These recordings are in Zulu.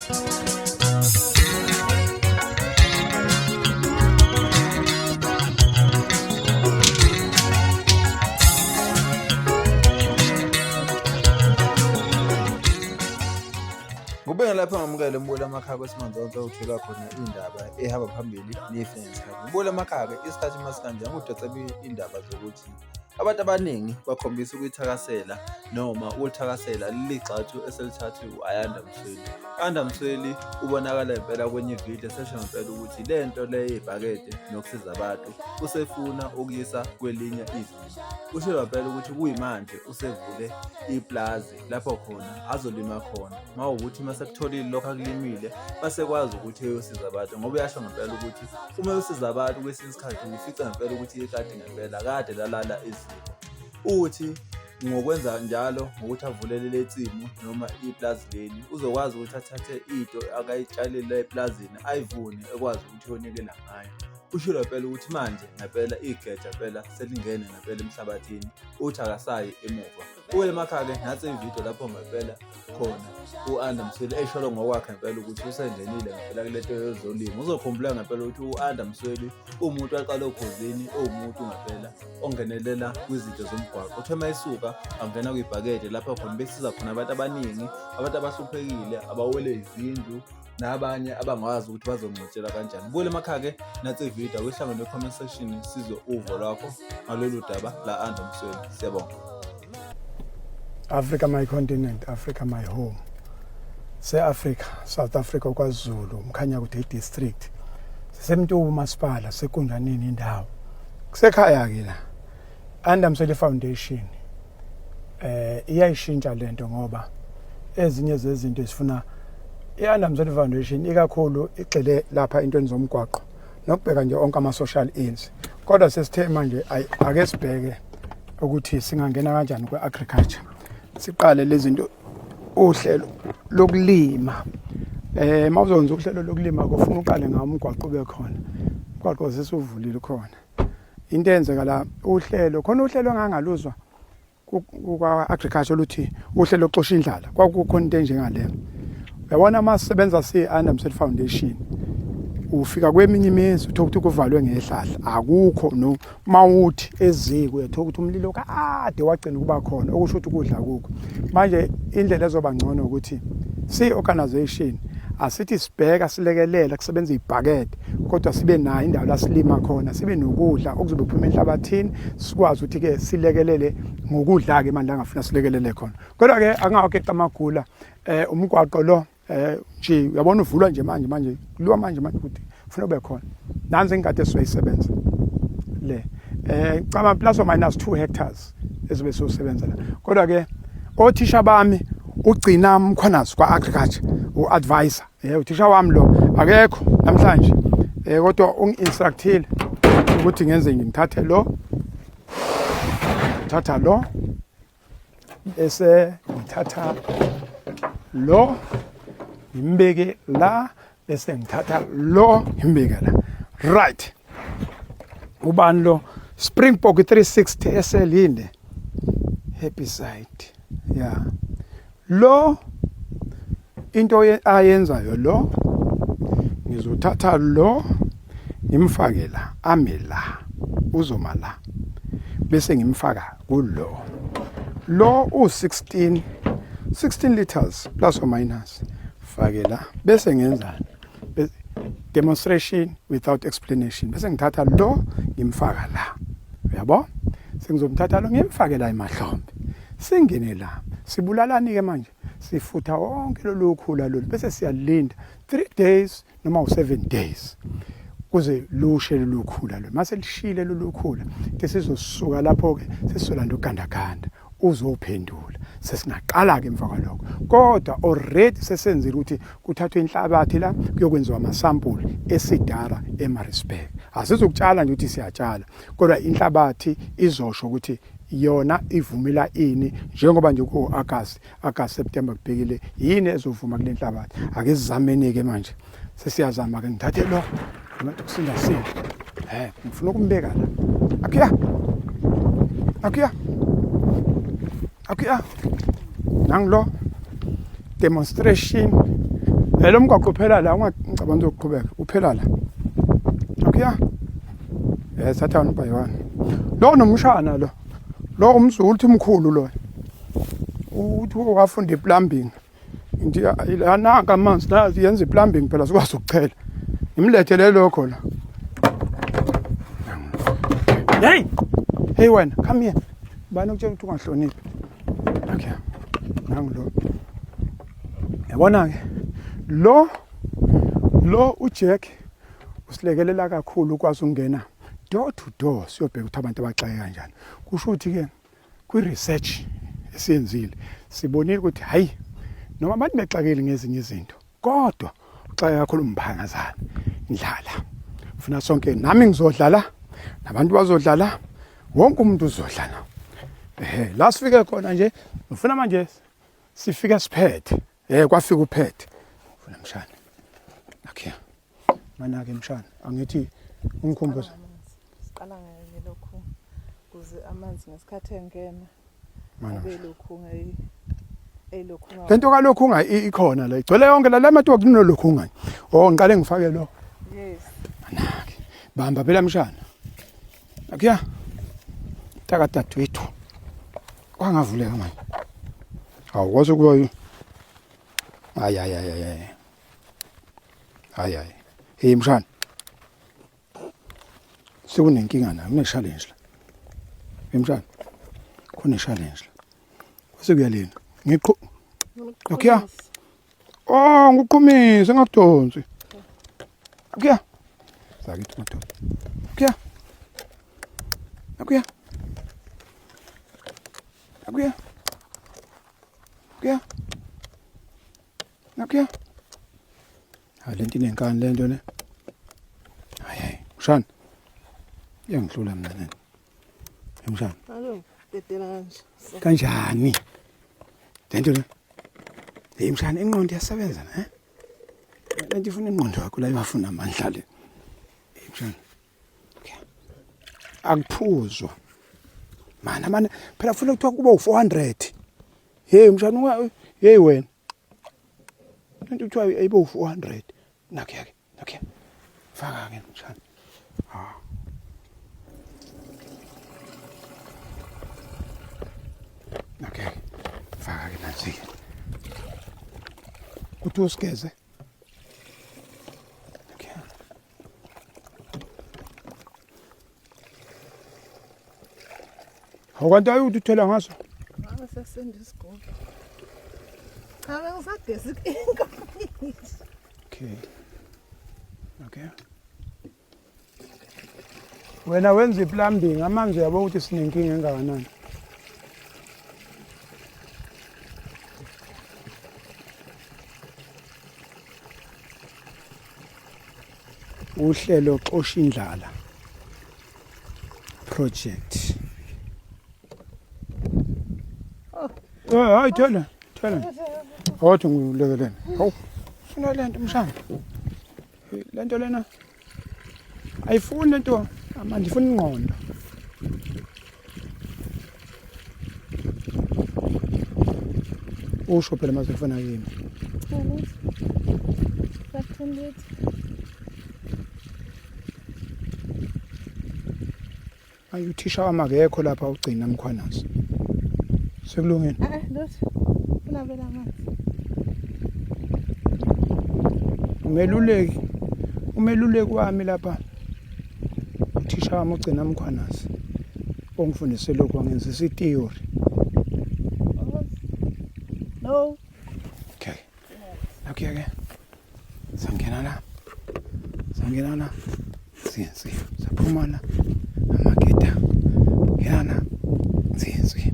Ngubeke lapha ngamukele mbukeli amakhaya kwesimanzonzo uthola khona indaba ehamba phambili nefika ngesikhathi. Mbukeli amakhaya-ke isikhathi uma sikanje ngudonsela indaba zokuthi abantu abaningi bakhombisa ukuyithakasela noma ukulithakasela leli gxathu eselithathwe u-Ayanda Msweli. U-Ayanda Msweli ubonakala impela kwenye ividiyo esesho ngempela ukuthi le nto le yebhakede nokusiza abantu usefuna ukuyisa kwelinye izinga. Usho ngempela ukuthi kuyimanje usevule ipulazi lapho khona azolima khona uma wukuthi uma sekutholile lokho akulimile basekwazi ukuthi eyosiza abantu ngoba uyasho ngempela ukuthi uma eyosiza abantu kwesinye isikhathi ufica ngempela ukuthi ikati ngempela kade lalala eziko. Uthi ngokwenza njalo ngokuthi avulele le nsimu noma ipulazi leli uzokwazi ukuthi athathe into akayitshalile epulazini ayivune ekwazi ukuthi uyonikela ngayo. Ushilo ngempela ukuthi manje ngempela igeja mpela selingene ngempela emhlabathini uthi akasayi emuva. Kuwele emakhaya-ke nansi ividiyo lapho ngempela khona u-Anda Msweli esholo ngokwakhe ngempela ukuthi usengenile ngempela kule nto yezolimo. Uzokhumbula ngempela ukuthi u-Anda Msweli uwumuntu waqala okhozini, uwumuntu ngempela ongenelela kwizinto zomgwaqo. Uthe uma esuka angena kwibhakede lapho khona besiza khona abantu abaningi, abantu abahluphekile, abawele izindlu nabanye abangazi ukuthi bazongcwatshelwa kanjani. Buyela emakhaya-ke nansi ividiyo awuyihlangane kwi-comment section sizwe uvo lwakho ngalolu daba la Anda Msweli. Siyabonga. Africa my continent, Africa my home. Se-Africa, South Africa kwaZulu, Mkhanyakude district. Sisemtubu masipala, sekunjanini indawo. Kusekhaya ke la. Anda Msweli Foundation iyayishintsha lento ngoba ezinye zezinto esifuna i-Anda Msweli Foundation ikakhulu igxile lapha intweni zomgwaqo nokubheka nje onke ama-social ills kodwa sesithe manje ake sibheke ukuthi singangena kanjani kwe-agriculture siqale lezi zinto uhlelo lokulima mawuzonza uhlelo lokulima kufuna uqale ngawo umgwaqo ube khona umgwaqo sesuvulile khona into eyenzeka la uhlelo khona uhlelo engangaluzwa kwa-agriculture oluthi uhlelo lokuxosha indlala kwakukhona into enjengaleyo uyabona uma sisebenza siyi-Under Msweli Foundation ufika kweminye imizi uthola ukuthi kuvalwe ngehlahla akukho no mawuthi eziko uyathola ukuthi umlilo kade wagcina ukuba khona okusho ukuthi ukudla kukho manje indlela ezoba ngcono ukuthi siyi-organization asithi sibheka silekelela kusebenza ibhakede kodwa sibe nayo indawo la silima khona sibe nokudla okuzobe kuphuma enhlabathini sikwazi ukuthi ke silekelele ngokudla ke manje angafuna silekelele khona kodwa ke akungawageqa amagula umgwaqo lo nje uyabona uvulwa nje manje manje kuliwa manje manje ukuthi ufuna ube khona nansi ingadi esizoyisebenza le cama plus or minus 2 hectares ezobe siyosebenza la kodwa ke othisha bami ugcina Mkhwanazi kwa agriculture uadvisor uthisha wami lo akekho namhlanje kodwa ungi-instructile ukuthi ngenze ngithathe lo thatha lo bese ngithatha lo ngimbeke la bese ngithatha lo ngimbeke la right ubani lo Springbok 360 SL yini herbicide yeah lo into ayenzayo lo ngizothatha lo ngimfake la ame la uzoma la bese ngimfaka kulo lo u16 16 liters plus or minus fake la bese ngenzani demonstration without explanation bese ngithatha lo ngimfaka la uyabo sengizomthatha lo ngimfake la emahlombe singene la sibulalani ke manje sifutha wonke lolu khula lolu bese siyalinda 3 days noma u7 days kuze lushe lolu khula lo mase lishile lolu khula ke sizosuka lapho ke sesisolanda ugandaganda uzophendula sesingaqala ke emva kwalokho kodwa already sesenzile ukuthi kuthathwe inhlabathi la kuyokwenziwa amasampuli esidara eMaritzburg asizukutshala nje ukuthi siyatshala kodwa inhlabathi izosho ukuthi yona ivumela ini njengoba nje ku-August August September kubhekile yini ezovuma kule nhlabathi ake sizameni ke manje sesiyazama ke ngithathe lo ngathi kusinda sinda ngifuna ukumbeka la akuya akuya akuya nangilo demonstration Lo mgwaqo uphela la, ungacabanga ukuqhubeka, uphela la. Okay ya. Thatha one by one. Lo nomshana lo. Lo umzulu uthi mkhulu lo. Uthi wafunda iplumbing. Ngithi nanka amanzi la yenza iplumbing phela sikwazi ukuchela. Ngimlethele lokho la. Hey! Hey wena, come here. Bani ukutshela ukuthi ungahloniphi. Okay. Nangu lo. Yabona ke lo uJack usilekelela kakhulu ukwazi ukungena door to door siyobheka ukuthi abantu abaxake kanjani. Kusho ukuthi ke kwi research esiyenzile sibonile ukuthi hayi noma abantu bexakile ngezinye izinto kodwa uxake kakhulu umphangazana indlala. Funa sonke nami ngizodlala nabantu bazodlala wonke umuntu uzodlala. La sifike khona nje ngifuna manje sifike siphethe. Kwafika uphethe. Ufuna mshana. Okay. Mana ke mshana angithi ungikhumbuze. Siqala ngelokhu kuze amanzi ngesikhathi engena abe lokhu ngayi elokhu nga. Lento kalokhu nga ikhona la. Igcwele yonke la lamatuwa kunolokhu nga. Oh ngiqale ngifake lo. Yes. Manake. Bamba phela mshana. Akuya. Taka dadewethu. Kwangavuleka manje. Awu kwase kuba hayi hayi hayi hayi. Hayi hayi. Hey mshana. Sekunenkinga la, kune challenge la. Hey mshana. Kune challenge la. Kwase kuyalena. Ngiqhu. Okay. Oh, ngiqhumise ngakudonsi. Akuya. Sakithi madoda. Akuya. Akuya. Akuya. Akuya. Akuya. Hayi lento inenkani lento le. Hayi hayi, mshana. Iyangihlula mina lento. Mshana. Alo, dedela kanje. Kanjani? Lento le. Hey mshana, ingqondo iyasebenza ne? Lento ifuna ingqondo yakho la ibafuna amandla le. Hey mshana. Okay. Akuphuzwa. Mana mana phela funa kuthiwa kuba u400. Hey mshana, hey wena. Lento kuthiwa ayibe u400. Nakho yake, nakho. Faka ke mshana. Ah. Okay. Faka ke nansi. Kuthi usigeze. Okay. Awukanti ayuthi uthela ngaso. Ngabe sesenda isigubhu. Cha bengisageza inkomishi. Okay. Okay. Wena wenza iplumbing amanzi uyabona ukuthi sinenkinga engakanani. Uhlelo xosha indlala project. Oh, hayi thela, thela. Awuthi ngilekelele. Hawu. Funa lento mshana. Lento lena ayifuni lento amandla ifuna ingqondo. Usho phela mase kufana kimi. Ayi uthisha wami akekho lapha ugcina Mkhwanazi. Sekulungile. Lutho. Funa phela amanzi. Umeluleki. Umeluleki wami lapha. Uthisha wami ugcina Mkhwanazi. Ongifundise lokhu wangenzisa i-theory. No. Okay. Okay ke. Sangena la. Sangena la. Siya siya. Saphuma la. Amaketa. Ngena la. Siya siya.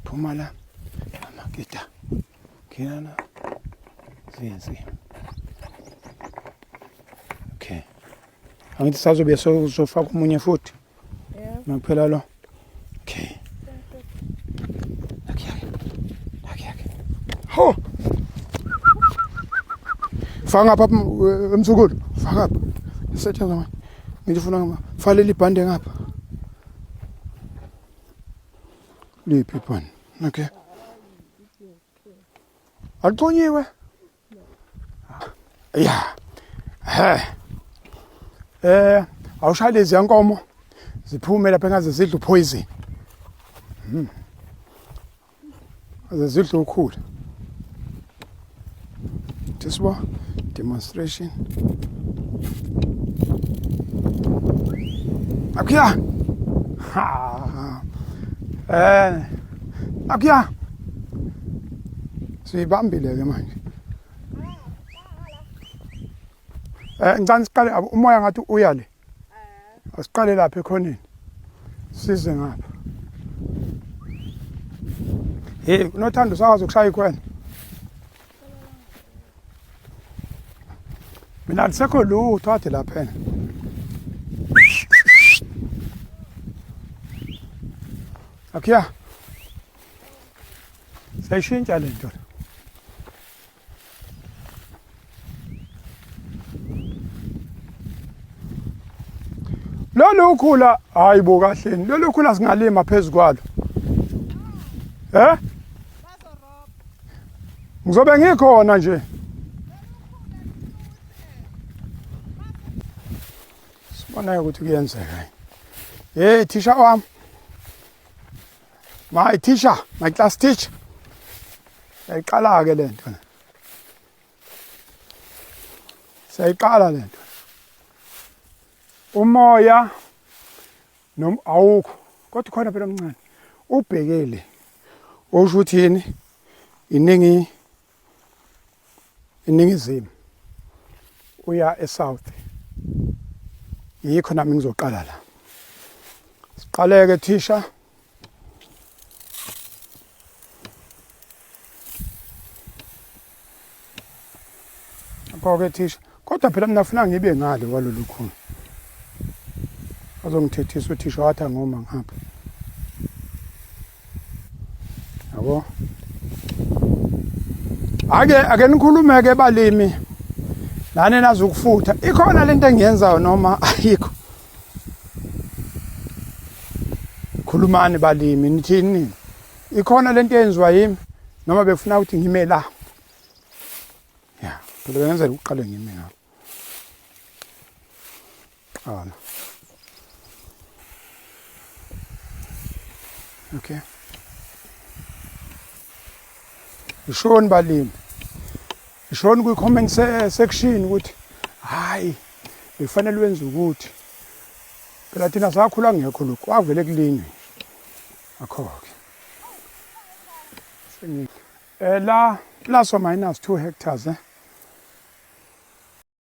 Phuma la. Amaketa. Ngena la. Siya siya. Okay. Angithi sazobe sofaka omunye futhi. Yeah. Makuphela lo. Okay. Okay. Okay. Ho. Faka ngapha emsukulu. Faka ngapha. Isetshenzwa manje. Ngithi ufuna ngapha. Faka leli bhande ngapha. Liphi ibhande? Okay. Alixhonyiwe. Ya. He. Eh, awushaya lezi yankomo ziphume lapha engaze zidle upoison. Aze zidle ukhula. This one demonstration. Akuya. Ha. Eh. Akuya. Siyibambile ke manje. Eh ngicela siqale umoya ngathi uya le. Asiqale lapha ekhoneni. Size ngapha. Hey, unothando usakwazi ukushaya ikhwena. Mina alisekho lutho ade lapha. Akhiya. Seyishintsha le nto. Lolu khula hayi bo kahleni. Lolu khula singalima phezu kwalo. Eh? Ngizobe ngikhona nje. Sibona ukuthi kuyenzeka. Hey thisha wami. My teacher, my class teacher. Siyayiqala ke lento. Siyayiqala lento. Umoya noma awukho kodwa khona phela omncane ubhekele osho ukuthi yini iningi iningizimu uya esouth yikho nami ngizoqala la siqaleke thisha Akho-ke thisha kodwa phela mina funa ngibe ngale kwalolu khulu azongithethisa uthisha wathi angoma ngapha yabo ake ake nikhulume-ke balimi nani nazi ukufutha ikhona lento engiyenzayo noma ayikho khulumani balimi nithini ikhona lento eyenziwa yimi noma befuna ukuthi ngime la ya phela bengenzela ukuqale ngime ngapha qala okay ishoni balimi ishoni kwi-comment section ukuthi hayi bekufanele wenze ukuthi phela thina sakhula ngekho lokhu kwavele kulinywe akho-ke la plus or minus 2 hectares eh?